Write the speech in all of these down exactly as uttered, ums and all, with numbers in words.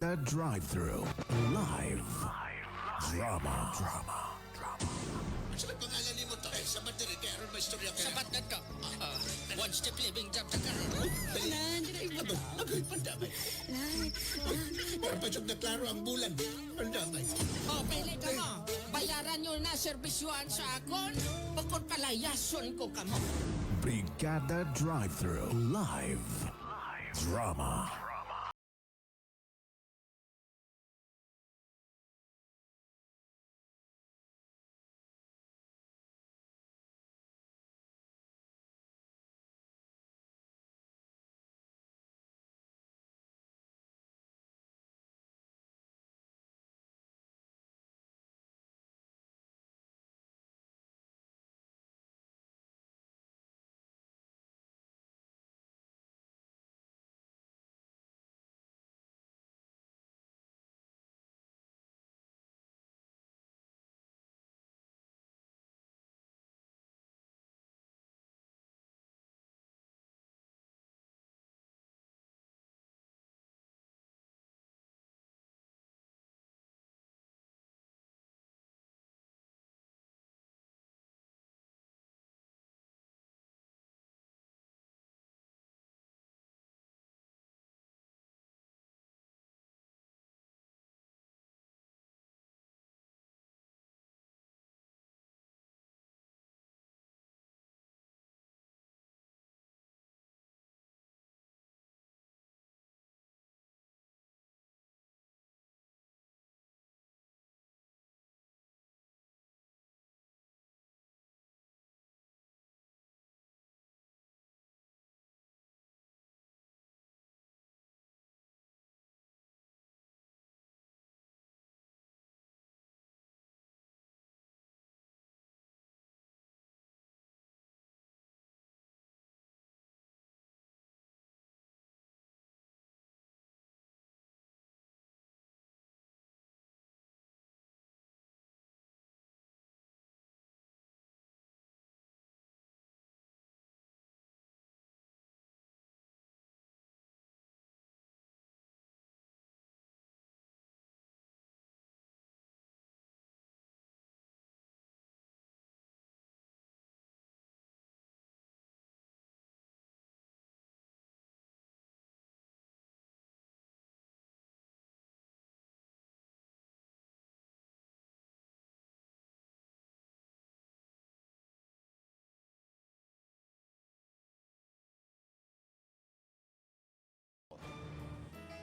The Drive-Thru Live Drama. Drama. Ano sa pangalan nimo to? Eh, sabat diri, kay aron may istorya ka. Sabat na to. Ah, one step living job sa karon. Nan, dili mo. Agay, pandamay. Nan, Para pa siya naklaro ang bulan. Pandamay. Oh, pili ka mo. Bayaran nyo na serbisyohan sa akon, bukod palayason ko kamo. Brigada Drive-Thru Live Drama.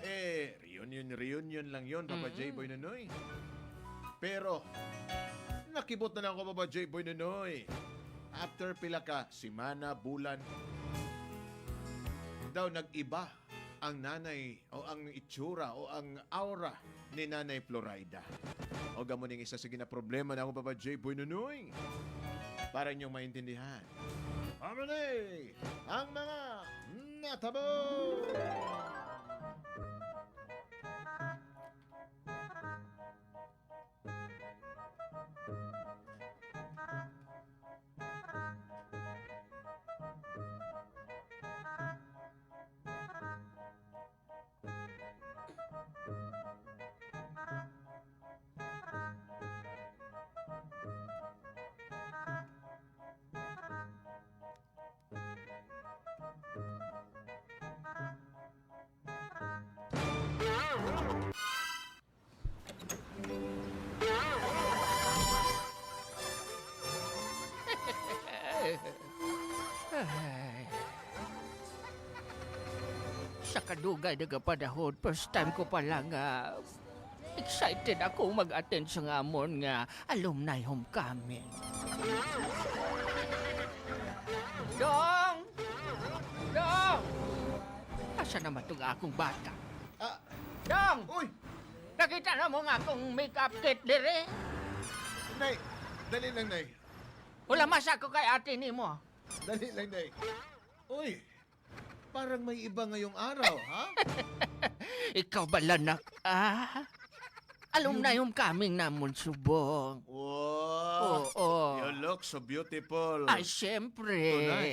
Eh, reunion, reunion lang yon, Papa J Mm-mm. Boy Nonoy. Pero, nakibot na lang ako, Papa J Boy Nonoy. After pila ka simana, bulan, daw nag-iba ang nanay o ang itsura o ang aura ni Nanay Florida. O gamo ning isa sa ginaproblema na ako, Papa J Boy Nonoy. Para inyong maintindihan. Family, ang mga natabo. Ay. Sa kadugay nga panahon, first time ko pala nga excited ako mag-attend sa nga amon nga alumni homecoming. Dong! Dong! Asa naman tong akong bata? Ah, Dong! Uy! Nakita na mo nga akong makeup kit diri? Nay, dali lang, Nay. Wala masa ko kay ate nimo. Dali lang, Nay. Uy, parang may iba ngayong araw, ha? Ikaw bala, nak, ah? Alumni homecoming namon subong. Wow. Oo. You look so beautiful. Ay, siyempre. Tunay.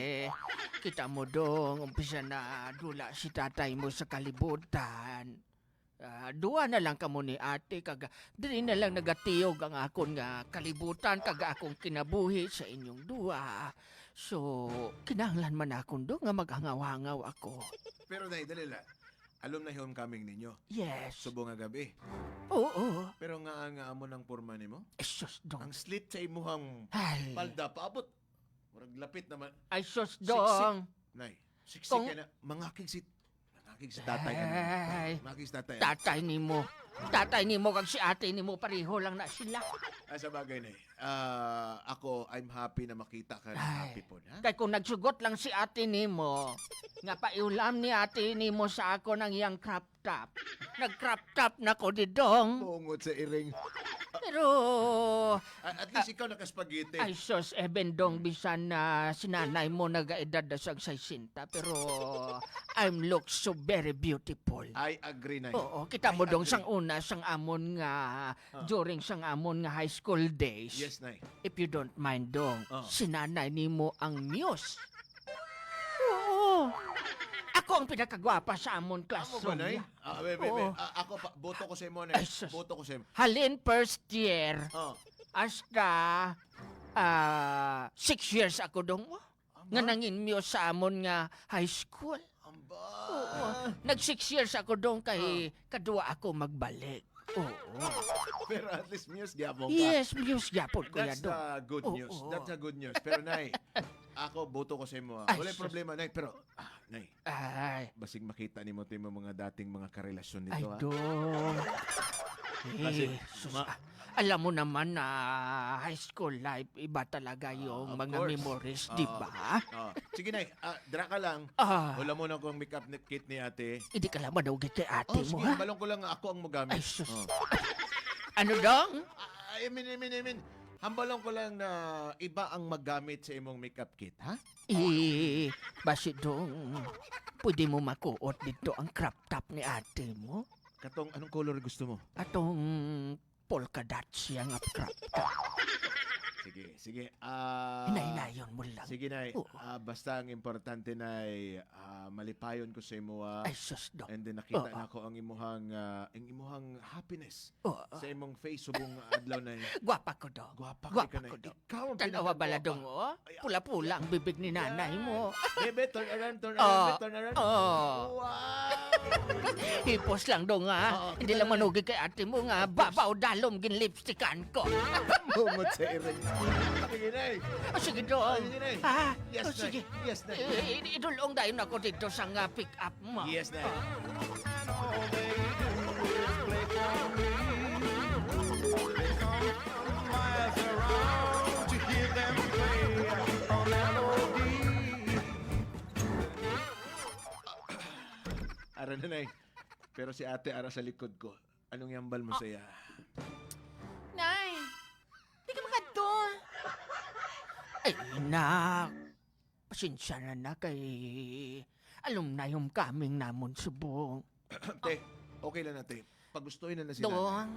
Kita mo, Dong, umpisa na dula si tatay mo sa kalibutan. ah, duha na lang kamo ni ate, kag diri na lang nagatiyog ang akon nga kalibutan kag akong kinabuhi sa inyong duha. So, kinahanglan man akon do nga maghangaw-hangaw ako. Pero, Nay, dali lang. Alumni homecoming ninyo. Yes. Subong nga gabi. Oo. Pero nga nga amo nang porma nimo? Ay, sus, dong. Ang slit sa imuhang Ay. Palda, paabot. Murag lapit naman. Ay, sus, dong. Nay, siksi Kung- ka na. Mangakig si, mangakig si tatay ka na. Ay. Mangakig si tatay. Tatay nimo. Tatay nimo kag si ate nimo, pareho lang na sila. Ah, sa bagay, Nay. Ah, ako, I'm happy na makita ka na Ay. Happy po, ha? Kay kung nagsugot lang si ate nimo, nga paiulam ni ate nimo sa ako ng iyang crop top. Nag-crop top na ko, didong. Pungot sa iring. Pero, A- At least ikaw nakaspagete. Ay, sus, even dong bisan na si nanay mo nagaedad na sang sesenta, pero I'm look so very beautiful. I agree, Nay. Oo, kita mo I dong agree. Sang una, sang amon nga, during sang amon nga high school days. Yes, Nay. If you don't mind, dong, Oh. si nanay nimo ang muse. Oo. Ako ang pinakagwapa sa amon Amo ba, classroom. Nay? Ya. Ah, be, be, be. Oo. Ah, ako pa, boto ko sa imo, Nay. Ay, sus. Boto ko sa imo. Halin first year, Oh. hasta ah, six years ako dong. Nga Aba? Nangin muse sa amon nga high school. Amba. Oo. Nag six years ako dong kay kadua ako magbalik. Oo. Pero at least muse gyapon ka. Yes, muse gyapon ko That's ya dong. the good Oo. News. That's a good news. Pero, Nay, ako, boto ko sa imo, ha. Ay, Wala sus. Problema, Nay. Pero, ah, Nay, Ay. Basig makita nimo to yung mga dating mga karelasyon Ay, nito, ha. dong. Kasi, Eh, sus, ma- ah, alam mo naman na high school life, iba talaga yung Ah, of mga course. memories, Ah, di ba? ah. Sige, Nay. Ah, dira ka lang. Ah. Wala mo na akong makeup ni- kit ni ate. Hindi ka lang madugit kay ate Oh, mo, sige, ha? Hambalon ko lang nga ako ang mogamit. Ay, sus. Oh. Ano, dong? Ah, I mean, I mean, I mean, hambalon ko lang na iba ang magamit sa imong makeup kit, ha? Eh, basi, dong, pwede mo makuot dito ang crop top ni ate mo? Katong anong color gusto mo? Atong polka dots siya nga crop top. Sige, sige. Ah, Hinay-hinayon mo lang. Sige, Nay. Oo. Ah, basta ang importante, Nay, ah, malipayon ko sa imo, ah. Ay, sus, dong. And then nakita Oo. na ko ang imuhang ah, ang imuhang happiness Oo. Sa imong face subong adlaw, Nay. Gwapa ko, dong. Gwapa Gwapa ka, Nay. ko, dong. Ikaw ang Tanawa bala, pinakagwapa. dong, oh. Ay, Pula-pula ang bibig ni nanay mo. Bebe, turn around, turn Oh. around, turn around. Oh. Wow! Hipos lang, dong, ha? Oo, Hindi kita lang na. Manugi kay ate mo nga babaw dalom ginlipstikan ko. Bungot sa iring. Sige, Nay. Oh, sige, dong. Sige, Nay. Ha? Yes, Oh, Nay. sige. Yes, Nay. Eh, idulong dayon ako dito sa nga pick up mo. Yes, Nay. Ara na, Nay. Pero si ate ara sa likod ko. Anong yambal mo sa iya? Nay, di ka makadto. Ay, nak. Pasensya na na kay alumni homecoming namon subong. Te, okay lang na, te. Pagustuhin na na si nanay. Dong,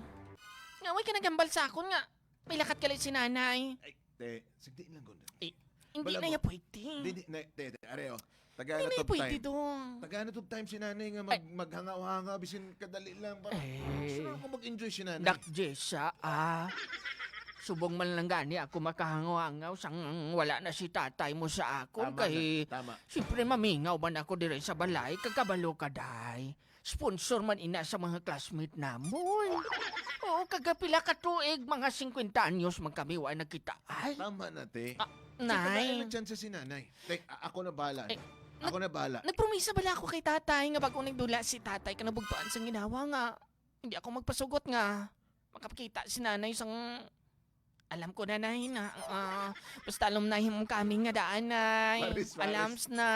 nga way ka nagambal sa akon nga may lakat ka si nanay. Ay, te, sagdi lang gud. Eh, hindi Wala na mo. Ya pwede. Hindi, na, te, te, are, oh. Tagaan Hindi na na tog pwede, time. Dong. Tagaan na tog time si nanay nga mag, maghangaw-hangaw, bisin kadali lang. Para, Eh. gusto na ako mag-enjoy si nanay. Dak Jessa, ah. Subong man lang gani ako makahangaw-hangaw sang wala na si tatay mo sa akon. Tama Kay, na, tama. siyempre, mamingaw man ako diri sa balay. Kagkabalo ka, day. Sponsor man ina sa mga classmate namon. Oo, kagapila ka tuig, mga singkwenta anyos man kami wa nagkita. Ay, Tama na, te. Ah, Sige, tagaan Nay. na chance si nanay. Te, a- ako na bahala. Eh, Ako na bahala. Nagpromisa bala ako kay tatay nga bago nagdula si tatay ka nabugtuan sa ginawa nga hindi ako magpasugot nga makapakita si nanay sang alam ko, nanay, na ah, basta alumni homecoming nga daan, nay. Paris, paris. Alams na.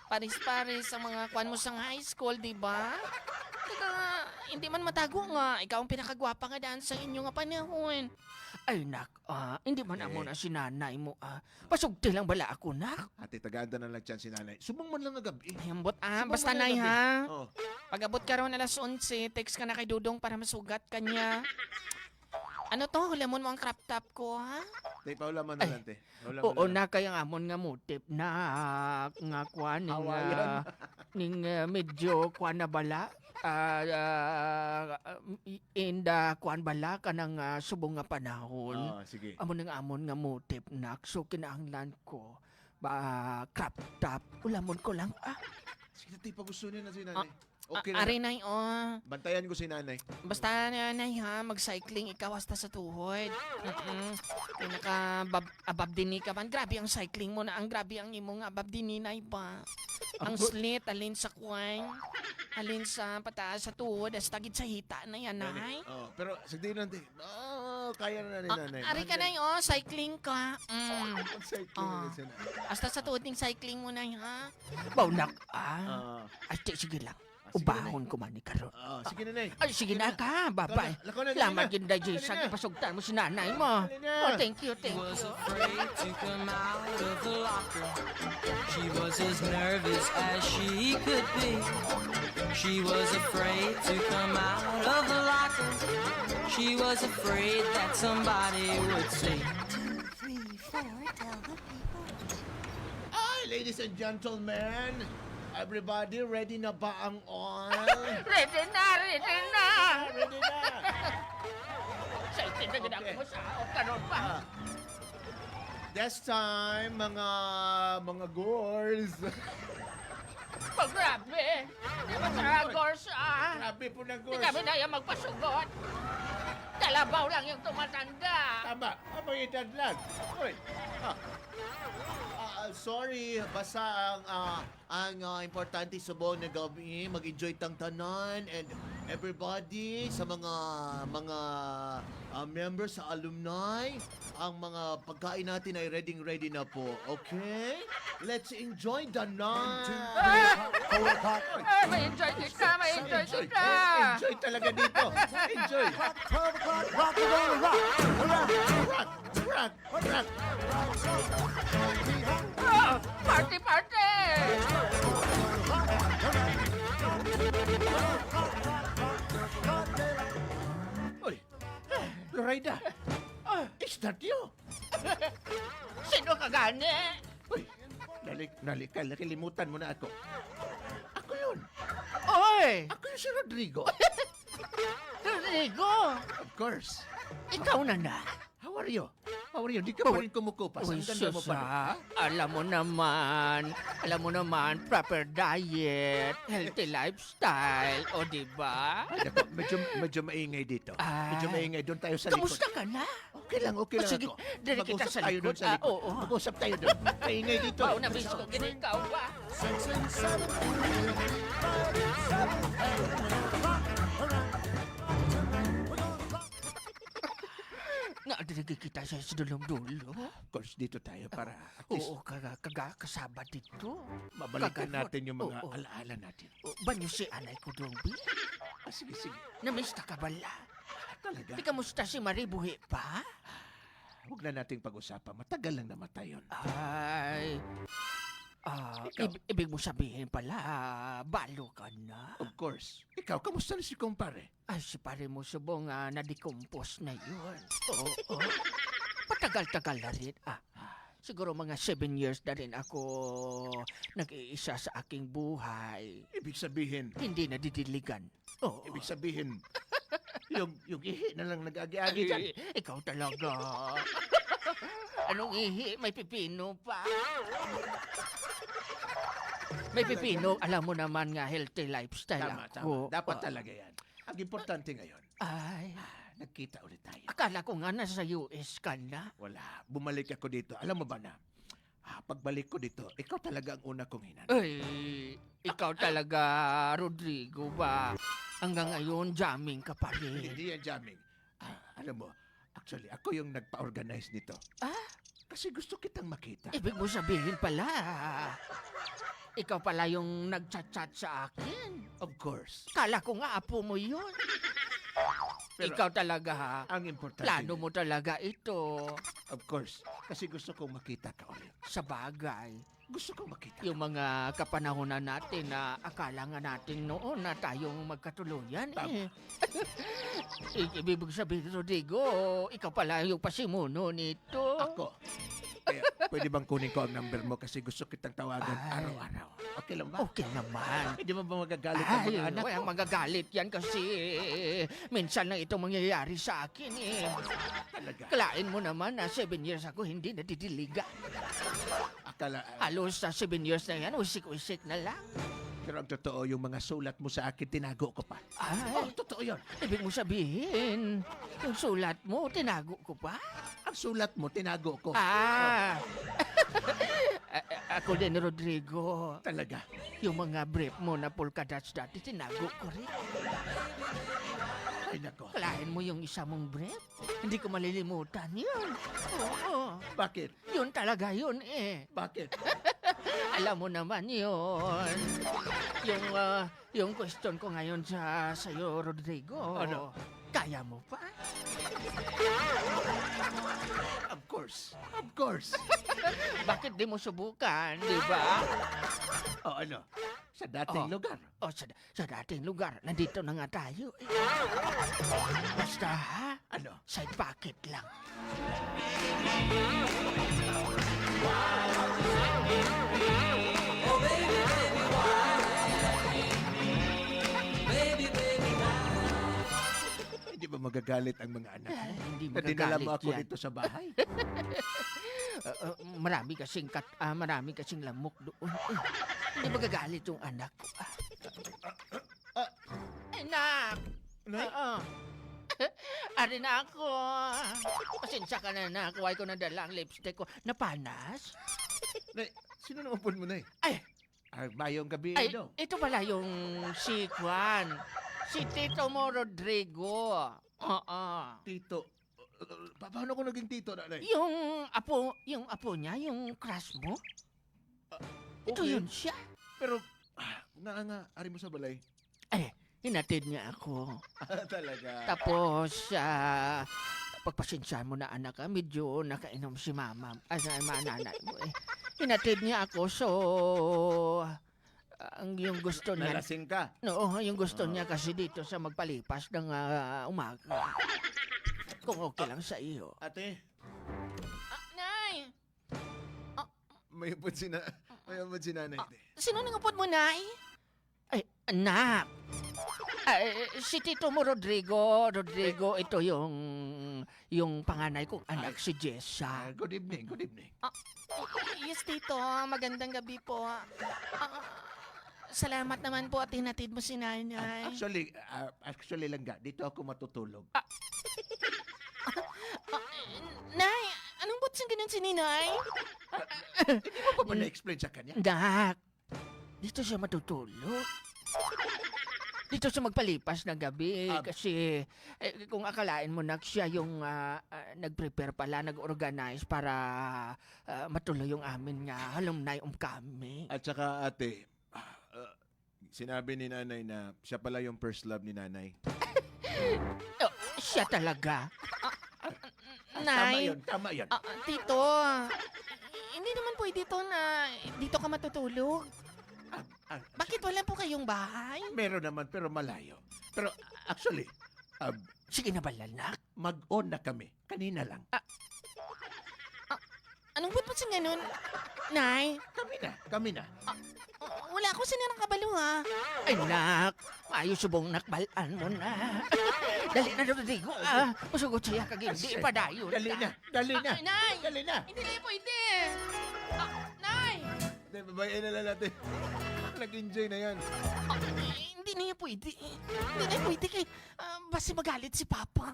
Paris-paris ang mga kwan mo sa high school, di ba? Kaya hindi man matago nga ikaw ang pinakagwapa nga daan sa inyo nga panahon. Ay, nak, ah, hindi man Eh. amo na si nanay mo, ah. Pasugti lang bala ako, nak. Ate, tagaan ta na lang chance si nanay. Subong man lang nga gabi. Ay, ambot, ah, Subong basta, man lang nay, gabi. Ha? Oh. Pag-abot karon alas onse, text ka na kay Dudong para masugat ka niya. Ano to? Hulamon mo ang crop top ko, ha? Te, paulaman na Ay. lang, te. Paulaman Oo na lang. na, kay ang amon nga motif na, nga kuan, ning, Hawaiian. ah, ning, ah, medyo kuan na bala. Ah, ah, ah, in the kuan bala, kanang, ah, subong nga panahon. Ah, sige. Amo ning amon nga motif, nak. So, kinahanglan ko, ba, crop top. Ulamon ko lang, ah. Sige, te, pagusto niya na si Ah, nanay. Okay ah, na. Ari, Nay, oh. Bantayan ko si nanay. Basta, Nay, ha, mag-cycling ikaw hasta sa tuhod. Mm-mm. Pinaka bab-, abab din ni ka man. Grabe ang cycling mo na. Ang grabe ang imo nga abab din ni, Nay, ba? Ang Ang bu- slit, alin sa kuwan. Alin sa pataas sa tuhod, hasta gid sa hita na yan, Nanay. Nay. Oh, pero sagdi lang, te. Oh, kaya na ni Ah, nanay. ari ka, Mahal Nay, oh, cycling ka. Mm. Ang cycling Ah. na siya, Nay. Hasta sa tuhod ning cycling mo, Nay, ha? Baunak, ah. Ah. Asti, sige lang. Ah, sige, Ubahon Nay. ko man ni karon. Ah, sige na, Nay. Ay, sige Sige na na. ka, Ikaw babay. na. Lakaw na, Salamat, dali na. Inday Dali Jay, sa na. ipasugtan mo si nanay mo. Dali na. Oh, thank you, She thank was you. afraid to come out of the locker. She was as nervous as she could be. She was afraid to come out of the locker. She was afraid that somebody would say, Three, four, tell the people. Ay, ladies and gentlemen, everybody, ready na ba ang oil? Ready na, ready na. Ready na. Excited na gid ako Okay. sa karon pa. Ah. This time, mga, mga girls. Pag grabe. Di ba sa girls, ah? Grabe po na, Di girls. kami na yung magpasugot. Kalabaw lang yung tumatanda. Tama. Abang edad lang. Uy. Ah. Ah, ah, sorry. Basta ang, ah, ang, ah, importante subong nga gabi, mag-enjoy tang tanan and everybody sa mga, mga, ah, members sa alumni, ang mga pagkain natin ay ready-ready na po. Okay? Let's enjoy the night. Ah! Ah, may enjoy kita, may enjoy Enjoy. kita. Oh, enjoy talaga dito. Enjoy. Twelve o'clock, rock the roll, rock, rock. Rock, rock, rock. Ah, party, party! Oy, Florida, is that you? Sino ka gani? Uy, nalik, nalik, nakalimutan mo na ako. Ako yun. Oy! Ako yun si Rodrigo. Rodrigo! Of course. Ikaw na na. How are you? How are you? Di ka pa Oh, rin kumukupas. Uy, Ang ganda mo sus, pa rin. ha? Alam mo naman, alam mo naman, proper diet, healthy lifestyle, o di ba? Ay, naku, medyo, medyo maingay dito. Ay. Medyo maingay. Doon tayo sa likod. Kamusta ka na? Okay lang, okay O, lang sige, ako. dali kita Mag-usap sa tayo likod. doon sa Ah, likod. oo. Mag-usap tayo doon. Maingay dito. Mao na mismo, gini ikaw ba? Six and seven. Nga, dili kita sa dulong-dulong. Of course, dito tayo para at least Oo, kaga, kaga, kasaba dito. mabalikan Kaga, natin yung mga oo. alaala natin. O, banyo si anay ko, Dong B. Ah, sige, sige. Namista ka bala? Talaga? Di kamusta si Marie, buhi pa? Huwag na nating pag-usapan. Matagal lang namatay yun. Ay. Ah, Ikaw? ib-, ibig mo sabihin pala, balo ka na? Of course. Ikaw, kamusta na si kumpare? Ay, si pare mo subong nga na-decompose na yun. Oo. Patagal-tagal na rin. Ah, siguro mga seven years na rin ako nag-iisa sa aking buhay. Ibig sabihin? Hindi na didiligan. Oo. Ibig sabihin, yung, yung ihi na lang nag-agi-agi dyan. Eh, ikaw talaga. Anong ihi? May pipino pa. May pipino. Alam mo naman nga healthy lifestyle Tama, ako. tama. Dapat Oh. talaga yan. Ang importante ngayon, Ay. ah, nagkita ulit tayo. Akala ko nga nasa U S ka na. Wala. Bumalik ako dito. Alam mo ba na, ah, pagbalik ko dito, ikaw talaga ang una kong hinanap. Ay, ikaw talaga, Rodrigo, ba? Hanggang ngayon, jamming ka pa rin. Hindi yan jamming. Ah, alam mo, actually, ako yung nagpa-organize nito. Ah? Kasi gusto kitang makita. Ibig mo sabihin pala, ikaw pala yung nagchat-chat sa akin. Of course. Kala ko nga apo mo yun. Pero Ikaw talaga, ha? ang importante Plano niya mo talaga ito. Of course. Kasi gusto kong makita ka ulit. Sa bagay, Gusto kong makita. Yung mga kapanahonan natin na akala nga natin noon na tayong magkatuluyan, Tama. eh. I-, ibig sabihin, Rodrigo, ikaw pala yung pasimuno nito. Ako? Kaya, pwede bang kunin ko ang number mo kasi gusto kitang tawagan Ay. araw-araw? Okay lang ba? Okay naman. Hindi mo ba magagalit ang Ay, mga anak wala ko? Magagalit yan kasi minsan lang itong mangyayari sa akin, eh. Talaga? Kalain mo naman na seven years ako hindi nadidiligan. Akala, Halos sa seven years na yan, wisik-wisik na lang. Pero ang totoo, yung mga sulat mo sa akin, tinago ko pa. Ay. Oh, totoo yun. Ibig mo sabihin, yung sulat mo, tinago ko pa? Ang sulat mo, tinago ko. Ah. A-, a-, ako din, Rodrigo. Talaga? Yung mga brief mo na polka dots dati, tinago ko rin. Ay, nako. Kalain mo yung isa mong brief? Hindi ko malilimutan yun. Oo. Bakit? Yun talaga yun eh. Bakit? Alam mo naman yun. Yung, ah, yung question ko ngayon sa, sa'yo, Rodrigo. Ano? Kaya mo pa? Of course. Of course. Bakit di mo subukan, di ba? O ano? Sa dating Oh. lugar. Oh, sa, sa dating lugar, nandito na nga tayo. Eh. Basta ha? Ano? Side pocket lang. Hindi ba magagalit ang mga anak mo? Ay, hindi Na dinala mo magagalit ako yan. dito sa bahay? Ah, ah, marami kasing kat-, ah, marami kasing lamok doon. Eh, hindi magagalit yung anak ko. Ah. Ah. Anak! Nay? Oo. Ari na ako. Pasensya ka na, anak. Why ko nadala ang lipstick ko? Napanas? Nay, sino naman po mo, Nay? Ay! Ah, mayong gabi, Ay, Dong. ito pala yung si Juan. Si Tito mo, Rodrigo. Oo. Tito, uh, pa-, paano ko naging tito na, Nay? Yung apo, yung apo niya, yung crush mo? Ah, Ito okay. yun siya. Pero, ah, nga, nga, ari mo sa balay? Eh, hinatid niya ako. Ah, talaga? Tapos, ah, pagpasensya mo na, anak, ah, medyo nakainom si mama, ah, sa nanay mo, eh. Hinatid niya ako, so, ah, ang, yung gusto niya Nalasing ka? Oo, yung gusto Ah. niya kasi dito sa magpalipas ng, ah, umaga. Kung okay lang sa iyo. Ate? Ah, Nay! Ah. May upod si na-, may upod si Nanay, Ah, te. Sino nang upod mo, Nay? Ay, anak. Ay, si Tito mo, Rodrigo. Rodrigo, Eh. ito yung, yung panganay kong anak, Ay. si Jessa. Ah, good evening, good evening. Ah, y-, yes, Tito. Magandang gabi po. Ah, salamat naman po at hinatid mo si Nanay. Ah, actually, ah, actually lang ga, dito ako matutulog. Ah. Ah, Nay, anong buot sing ganun si Ninay? Ah, hindi mo pa ba Hmm. na-explain sa kanya? Dak, dito siya matutulog. Dito siya magpalipas ng gabi Ah. kasi, eh, kung akalain mo, nak, siya yung, ah, ah, nag-prepare pala, nag-organize para, ah, matuloy yung amin nga alumni homecoming. At saka, ate, ah, ah, sinabi ni Nanay na siya pala yung first love ni Nanay. Oh, siya talaga. Ah, ah, Tama Nay. yun, tama yun. Ah, Tito, hindi naman pwede to na dito ka matutulog. Ah, ah, Bakit wala po kayong bahay? Meron naman, pero malayo. Pero actually, ah, Sige na bala, nak. Mag-on na kami. Kanina lang. Ah, ah, anong buot mo sa ganun, Nay? Kami na, kami na. Ah, wala ako sila nakabalo, ha? Ay, nak. Maayo subong nakbalaan mo na. Dali na, Rodrigo, ah. Musugot siya kag hindi Sige. padayon Dali ka. na, dali na. Ah, Nay! Dali na. Hindi na yan pwede. Ah, Nay! Hindi, babayain na lang natin. Nag-enjoy na yan. Ah, hindi na yan pwede. Hindi na yan pwede kay, ah, basi magalit si Papa.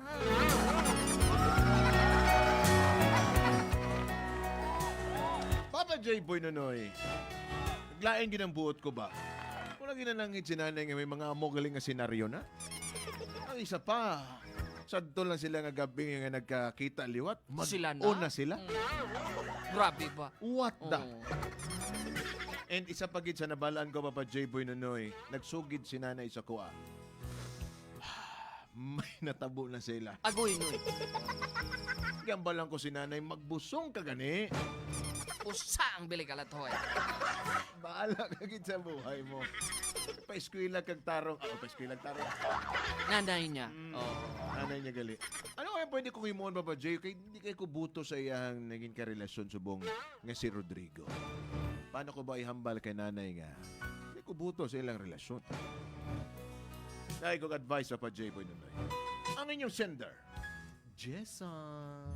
Papa J Boy Nonoy, naglain gid ang buot ko ba? Wala ginanangit si Nanay nga may mga amo galing nga senaryo na. Ang isa pa, sadto lang sila nga gabi nga nagkakita liwat. Mag-una Sila na? sila. Mm. Grabe ba? What the? Oo. And isa pa gid sa nabalaan ko, Papa J Boy Nonoy, nagsugid si Nanay sa kuha. May natabo na sila. Agoy, Noy. Gambalan ko si Nanay, magbusong ka gani. Pusa ang bili kalat, hoy. Bahala ka gid sa buhay mo. Paeskwela kag tarong. Ako, paeskwela kag tarong. Nanay niya. Mm. Oh. Nanay niya gali. Ano kaya pwede kong himuon, Papa J? Kay hindi kay ko buto sa iyang naging karelasyon subong nga si Rodrigo. Paano ko ba ihambal kay nanay nga hindi ko buto sa ilang relasyon? Dahil kong advice, Papa J, Boy Nonoy. Ang inyong sender, Jason.